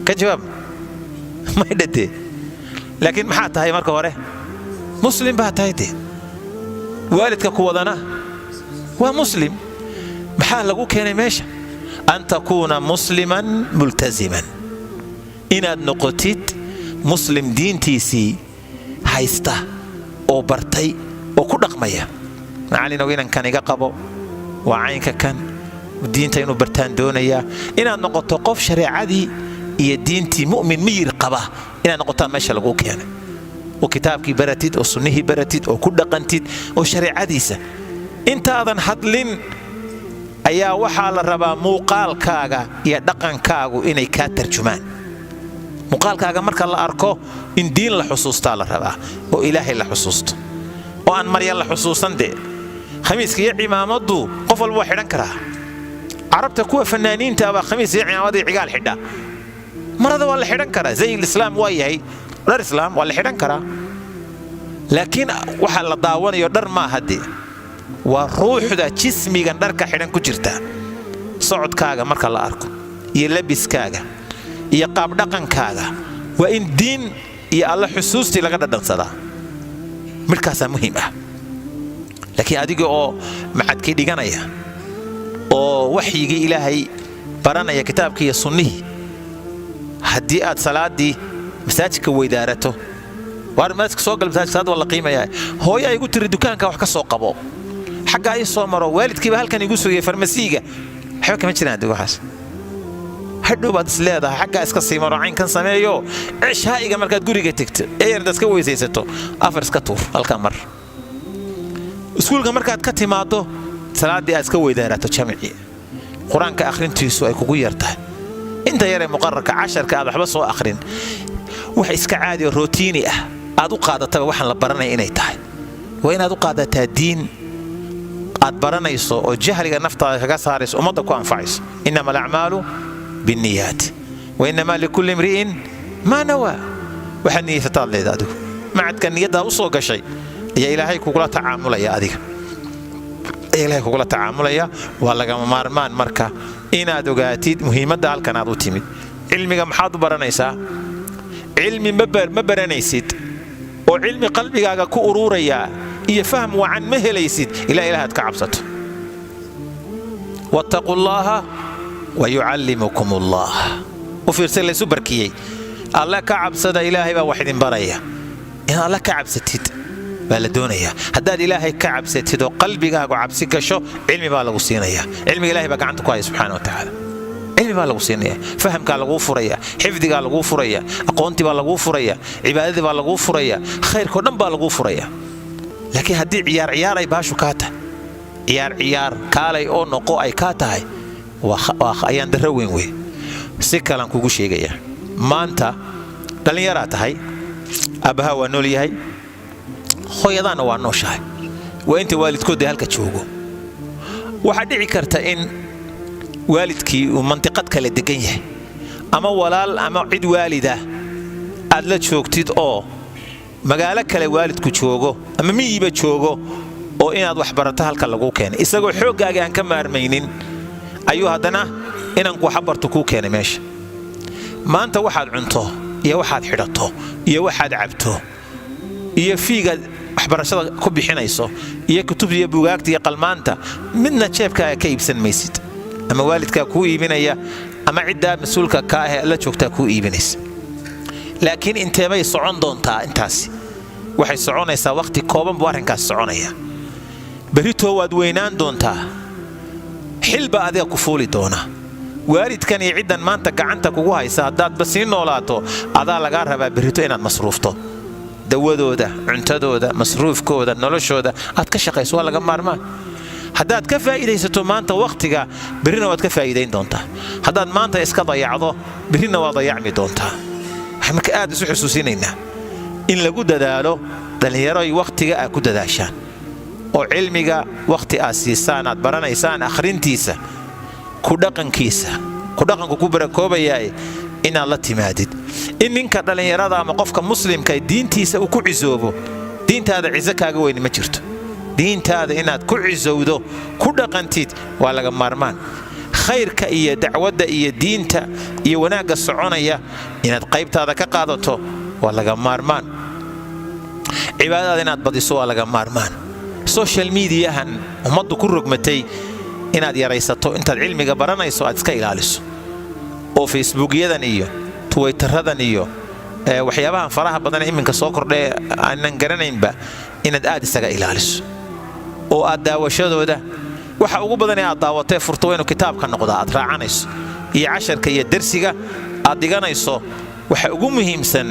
ka jawaab? May dhadee. Laakiin maxaa tahay marka hore? Muslim baa tahay dee, waalidka ku wadana waa muslim. Maxaa lagu keenay meesha? أن تكون مسلما ملتزما, inaad noqotid Muslim diintiisii haysta oo bartay oo ku dhaqmaya. Macallinow, inankan iga qabo, waa caynka kan, diinta inuu bartaan doonayaa. Inaad noqoto qof shareecadii iyo diintii, mu'min miyir qaba inaad noqotaan meesha laguu keenay, oo kitaabkii baratid, oo sunnihii baratid, oo ku dhaqantid, oo shareecadiisa intaadan hadlin ayaa waxaa la rabaa muuqaalkaaga iyo dhaqankaagu inay kaa tarjumaan. Muuqaalkaaga marka la arko in diin la xusuustaa la rabaa, oo Ilaahay la xusuusto, oo aan marya la xusuusan. Dee khamiiska iyo cimaamaddu qof walba waa xidhan karaa. Carabta kuwa fanaaniinta baa khamiis iyo cimaamad iyo cigaal xidha. Marada waa la xidhan karaa, zay islaam waa yahay, dhar islaam waa la xidhan karaa, laakiin waxa la daawanayo dhar maaha, dee waa ruuxda jismigan dharka xidhan ku jirta. Socodkaaga marka la arko iyo labiskaaga iyo qaabdhaqankaaga waa in diin iyo Alla xusuustii laga dhadhansadaa. Midhkaasaa muhiim ah. Laakiin adiga oo macadkii dhiganaya oo waxyigii Ilaahay baranaya, kitaabkii iyo sunnihii, haddii aad salaadii masaajidka weydaarato, waar masaajidka soo gal, masaajidka salaad waa la qiimayaa, hooyo ay igu tiri dukaanka wax ka soo qabo, xaggaa ii soo maro, waalidkiiba halkan igu sugayay farmasiiga, waxba kama jiraan. Adigu waxaas hadhow baad is leedahay xaggaa iska sii maro, caynkan sameeyo. Cishaa'iga markaad guriga tegto ee yardaad iska weysaysato, afar iska tuur halkaa mar. Iskuulka markaad ka timaaddo, salaaddii aad iska weydaarato, jamci, Qur-aanka akhrintiisu ay kugu yar tahay, inta yaree muqararka casharka aad waxba soo akhrin, wax iska caadi oo routiine ah aad u qaadataba waxaan la baranaya inay tahay. Waa inaad u qaadataa diin aad baranayso oo jahliga naftaada kaga saarayso, ummadda ku anfacayso. إنما الأعمال بالنيات وإنما لكل امرئ ما نوى. Waxaad niyeysataad leeda. Adigu macadka niyaddaa u soo gashay ayaa Ilaahay kugula tacaamulaya, adiga ayaa Ilaahay kugula tacaamulaya. Waa lagama maarmaan marka inaad ogaatid muhiimadda halkan aad u timid. Cilmiga maxaad u baranaysaa? Cilmi ma baranaysid oo cilmi qalbigaaga ku uruurayaa iyo fahm wacan ma helaysid ilaa Ilaah aad ka cabsato. واتقوا الله ويعلمكم الله. U fiirsa, laysu barkiyey. Alle ka cabsada, Ilaahay baa wax idin baraya. Inaad Alle ka cabsatid baa la doonayaa. Haddaad Ilaahay ka cabsatid oo qalbigaagu cabsi gasho, cilmi baa lagu siinaya. Cilmiga Ilahay baa gacanta ku haya subxaana wa tacaala. Cilmi baa lagu siinaya, fahamkaa laguu furaya, xifdigaa laguu furaya, aqoontii baa laguu furaya, cibaadadii baa laguu furaya, khayrkao dhan baa laguu furaya. Laakiin haddii ciyaar ciyaar ay baashu kaa tahay, ciyaar ciyaar kaalay oo noqo ay kaa tahay, waa ayaan darro weyn wey. Si kalaan kugu sheegayaa, maanta dhallinyaraa tahay, aabbahaa waa nool yahay, hooyadaanna waa nooshahay, waa inta waalidkoodda halka joogo. Waxaa dhici karta in waalidkii uu mantiqad kale degan yahay, ama walaal ama cid waalida aad la joogtid oo magaalo kale waalidku joogo ama miyiba joogo, oo inaad wax barato halka laguu keenay. Isagoo xooggaaga aan ka maarmaynin ayuu haddana inanku waxbarto kuu keenay meesha. Maanta waxaad cunto iyo waxaad xidhato iyo waxaad cabto iyo fiigaad waxbarashada ku bixinayso iyo kutubta iyo buugaagta iyo qalmaanta midna jeebkaaga ka iibsan maysid. Ama waalidkaa kuu iibinaya ama ciddaa mas-uulka ka ahee la joogtaa kuu iibinaysa. Laakiin inteebay socon doontaa intaasi? Waxay soconaysaa wakhti kooban buu arrinkaas soconaya. Berritoo waad weynaan doontaa, xilbaa adiga ku fuuli doona. Waalidkan iyo ciddan maanta gacanta kugu haysa, haddaadba sii noolaato, adaa lagaa rabaa berrito inaad masruufto, dawadooda, cuntadooda, masruufkooda, noloshooda aad ka shaqayso. Waa laga maarmaan. Haddaad ka faa'iidaysato maanta wakhtiga, berrina waad ka faa'iidayn doontaa. Haddaad maanta iska dayacdo, berrina waa dayacmi doontaa. Waxaan marka aad isu xusuusinaynaa in lagu dadaalo, dhallinyaroy, wakhtiga aad ku dadaashaan oo cilmiga wakhti aad siisaan, aad baranaysaan akhrintiisa, ku dhaqankiisa, ku dhaqanku ku barakoobayaay inaad la timaadid. In ninka dhallinyarada ama qofka muslimka diintiisa uu ku cisoobo. Diintaada ciso kaaga weyni ma jirto. Diintaada inaad ku cisowdo, ku dhaqantid, waa laga maarmaan. Khayrka iyo dacwadda iyo diinta iyo wanaagga soconaya inaad qaybtaada ka qaadato waa laga maarmaan. Cibaadadaada inaad badiso waa laga maarmaan. Social mediahan ummaddu ku rogmatay inaad yaraysato intaad cilmiga baranayso, aad iska ilaaliso, oo Facebookyadan iyo Twitteradan iyo Waxyaabahan faraha badan iminka soo kordhae aanan garanaynba inaad aad isaga ilaaliso oo aad daawashadooda waxa ugu badan ee aad daawatee furto waa inuu kitaabka noqdaa aad raacanayso iyo casharka iyo dersiga aad dhiganayso. Waxa ugu muhiimsan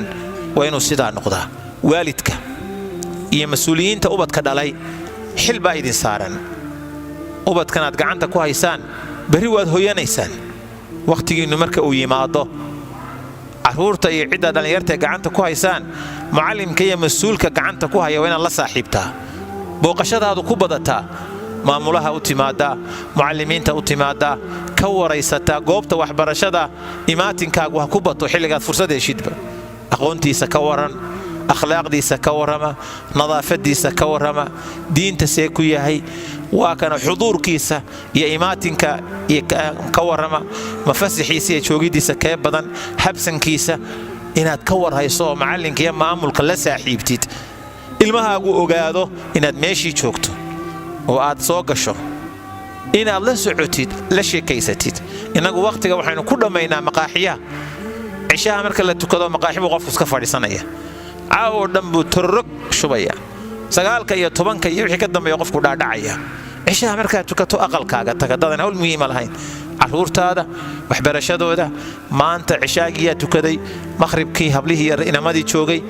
waa inuu sidaa noqdaa. Waalidka iyo mas-uuliyiinta ubadka dhalay, xil baa idin saaran. Ubadkan aad gacanta ku haysaan, berri waad hoyanaysaan. Wakhtigiinnu marka uu yimaado, carruurta iyo cidda dhallinyarta gacanta ku haysaan, mucallimka iyo mas-uulka gacanta ku haya waa inaad la saaxiibtaa, booqashadaadu ku badataa, maamulaha u timaadaa, mucallimiinta u timaadaa, ka waraysataa goobta waxbarashada. Imaatinkaagu ha ku bato xilligaad fursad heshidba. Aqoontiisa ka waran, akhlaaqdiisa ka warrama, nadaafadiisa ka warrama, diinta see ku yahay, waa kana xuduurkiisa iyo imaatinka ka warrama, mafasixiisa iyo joogidiisa kee badan, habsankiisa inaad ka warhayso oo macallinka iyo maamulka la saaxiibtid. Ilmahaagu ogaado inaad meeshii joogto oo aad soo gasho, inaad la socotid, la sheekaysatid. Innagu wakhtiga waxaynu ku dhammaynaa maqaaxiyaha. Cishaha marka la tukado, maqaaxi buu qofku iska fadhiisanaya, caawo dhan buu tororog shubaya. 9-ka iyo 10-ka iyo wixii ka dambeeya qofku dhaadhacaya. Cishaha markaad tukato, aqalkaaga tag haddaadan hawl muhiima lahayn. Carruurtaada waxbarashadooda, maanta cishaagiyaa tukaday, maqhribkii hablihii iyo inamadii joogay,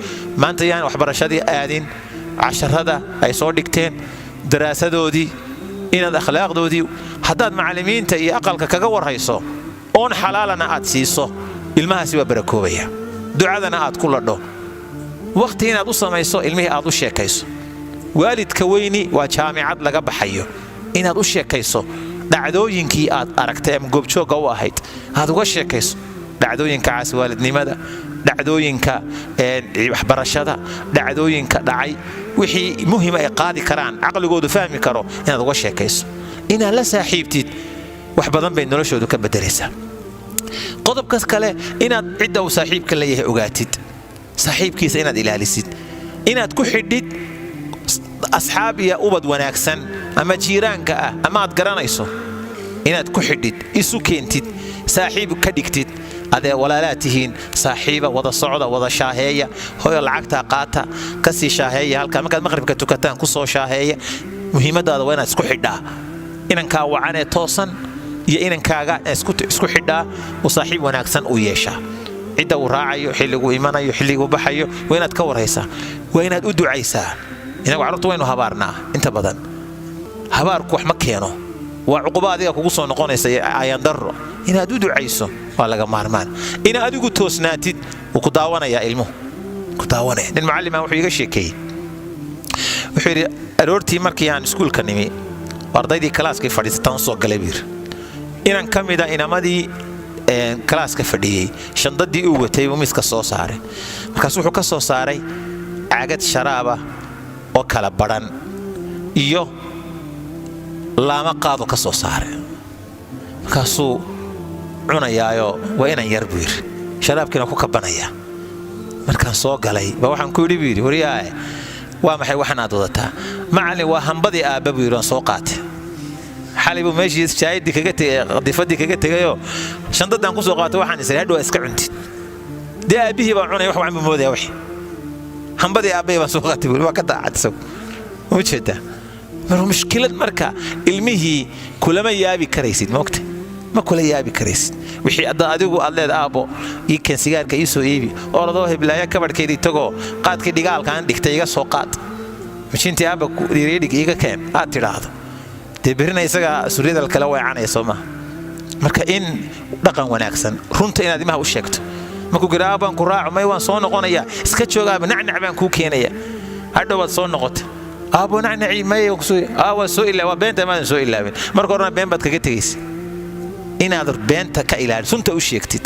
maanta yaan waxbarashadii aadin, casharada ay soo dhigteen, daraasadoodii, inaad akhlaaqdoodii haddaad macallimiinta iyo aqalka kaga warhayso oon xalaalana aad siiso, ilmahaasi waa barakoobaya. Ducadana aad ku ladho, wakhti inaad u samayso ilmihii aad u sheekayso. Waalidka weyni waa jaamicad laga baxayo. Inaad u sheekayso dhacdooyinkii aad aragtay ama goobjoogga u ahayd, aad uga sheekayso dhacdooyinka caaswaalidnimada, dhacdooyinka waxbarashada, dhacdooyinka dhacay, wixii muhima ay qaadi karaan, caqligoodu fahmi karo, inaad uga sheekayso, inaad la saaxiibtid, wax badan bay noloshoodu ka bedelaysaa. Qodobkas kale, inaad cidda uu saaxiibka leeyahay ogaatid, saaxiibkiisa inaad ilaalisid, inaad ku xidhid asxaab iyo ubad wanaagsan ama jiiraanka ah ama aad garanayso, inaad ku xidhid, isu keentid, saaxiib ka dhigtid, adee walaalaad tihiin, saaxiiba, wada socda, wada shaaheeya, hoyo lacagtaa qaata, kasii shaaheeya halkaa, markaad maqribka tukataan ku soo shaaheeya. Muhiimadaada waa inaad isku xidhaa inankaa wacanee toosan iyo inankaaga, isku xidhaa uu saaxiib wanaagsan u yeeshaa. Cidda uu raacayo, xilliguu imanayo, xilliguu baxayo, waa inaad ka warhaysaa, waa inaad u ducaysaa. Inagu carruurta waynu habaarnaa inta badan. Habaarku wax ma keeno, waa cuquba adiga kugu soo noqonaysa, ayaandarro. Inaad u ducayso waa laga maarmaan. Inaad adigu toosnaatid, wuu ku daawanayaa ilmuhu, ku daawanaya. Nin mucallima wuxuu iiga sheekeeyey, wuxuu yidhi: "Aroortii markii aan iskuulka nimi, ardaydii kalaaskii fadhiisataan usoo galay," buu yidhi. "Inan ka mida inamadii kalaaska fadhiyey shandadii uu watay buu miiska soo saaray. Markaas wuxuu ka soo saaray caagad sharaaba oo kala badhan iyo laama qaadu ka soo saaray. Markaasuu cunayaayo, waa inan yar," buu yidhi, "sharaabkiina ku kabanayaa. Markaan soo galay ba waxaan ku yidhi," buu yidhi, "waryaae, waa maxay waxan aad wadataa?" "Macallin, waa hambadii aabba," buu yidhi, "waan soo qaatay. Xalay buu meeshii shaayadii kaga tegay, qadifadii kaga tegayoo shandadaan ku soo qaatay. Waxaan isiri hadhow iska cuntid. Dee aabbihii baa cunaya, wax wacan buu moodaya. Wixii hambadii aabbahii baan soo qaatay," buu. Waa ka daacad isagu, ma jeedaa? Mar mushkilad marka ilmihii kulama yaabi karaysid, moogta ma kula yaabi karaysid. Wixii hadda adigu aad leeda, aabbo ii keen sigaarka, ii soo iibi, orodoo heblaaya kabadhkeydii tagoo qaadkii dhigaalkaan dhigtay iga soo qaad, mishintii aabba dhiig iiga keen aad tidhaahdo, dee berrina isaga suryadal kale weecanaya, soo maha? Marka in dhaqan wanaagsan, runta inaad imaha u sheegto. Markuu gira aabbaan ku raaco, may, waan soo noqonayaa, iska joogaaba, nacnac baan kuu keenaya. Hadhow waad soo noqotay, aabbo nacnacii may, waa soo ilaa, waa beenta, maadan soo ilaabin. Marka horena been baad kaga tegaysa. Inaad beenta ka ilaali, sunta u sheegtid.